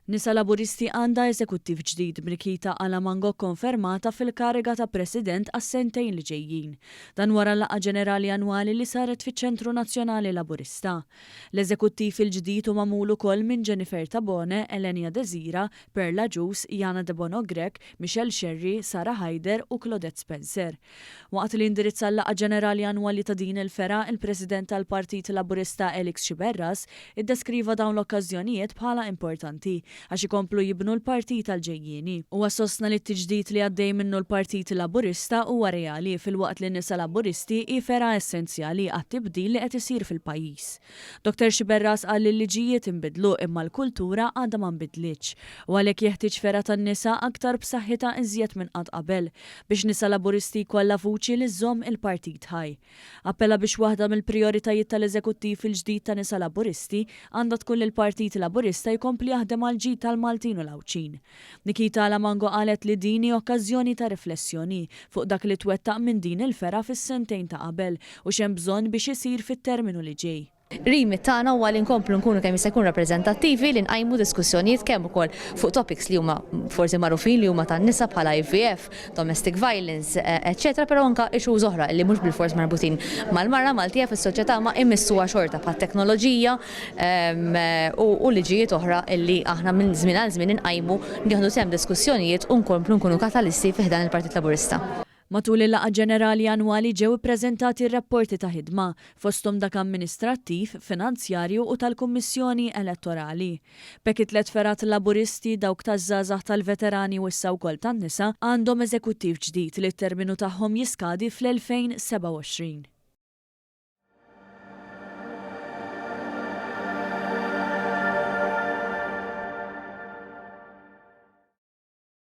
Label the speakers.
Speaker 1: Nisa Laburisti għandha eżekuttiv ġdid b'Nikita Alamango kkonfermata fil-kariga ta' President għas-sentejn li ġejjin. Dan wara l-laqgħa ġenerali annwali li saret fiċ-Ċentru Nazzjonali Laburista. L-eżekuttiv il-ġdid hu magħmul ukoll minn Jennifer Tabone, Elenia Desira, Pearl Agius, Yana Debono Grech, Michelle Scerri, Sarah Haider u Claudette Spencer. Waqt li indirizza l-laqgħa ġenerali annwali ta' din il-fergħa, il-President tal-Partit Laburista Alex Sciberras iddeskriva dawn l-okkażjonijiet bħala importanti għax ikomplu jibnu l-partit għall-ġejjieni. Huwa sostna li t-tiġdid li għaddej minnu l-Partit Laburista huwa reali filwaqt li n-nisa Laburisti hi fergħa essenzjali għat-tibdil li qed isir fil-pajjiż. Dottor Sciberras qal li l-liġijiet inbidlu imma l-kultura għadha ma nbidlitx u għalhekk jeħtieġ fergħa tan-nisa aktar b'saħħitha iżjed minn qatt qabel biex nisa Laburisti jkollha vuċi li żżomm il-partit ħaj. Appella biex waħda mill-prijoritajiet tal-eżekuttiv il-ġdid ta' Nisa Laburisti għandha tkun li l-Partit Laburista jkompli jaħdem għall-ġid tal-Maltin u l-Għawdxin. Nikita Alamango qalet li din hi okkażjoni ta' riflessjoni fuq dak li twettaq minn din il-fergħa fis-sentejn ta' qabel u x'hemm bżonn biex isir fit-terminu li ġej.
Speaker 2: Remit tagħna huwa li nkomplu nkunu kemm jista' jkun rappreżentattivi, li nqajmu diskussjonijiet kemm ukoll fuq topics li huma forsi magħrufin li huma tan-nisa bħala IVF, domestic violence, eċċetera, però anke issues oħra li mhux bilfors marbutin mal-mara Maltija fis-soċjetà ma imissuha xorta bħat-teknoloġija u liġijiet oħra li aħna minn żmien għal żmien inqajmu, nieħdu sehem diskussjonijiet u nkomplu nkunu katalisti fi ħdan il-Partit Laburista.
Speaker 1: Matul il-laqgħa ġenerali annwali ġew ippreżentati r-rapporti ta' ħidma, fosthom dak amministrattiv, finanzjarju u tal-Kummissjoni Elettorali. B'hekk it-tlett fergħat Laburisti, dawk taż-żgħażagħ, tal-veterani u issa wkoll tan-nisa, għandhom eżekuttiv ġdid li t-terminu tagħhom jiskadi fl-2027.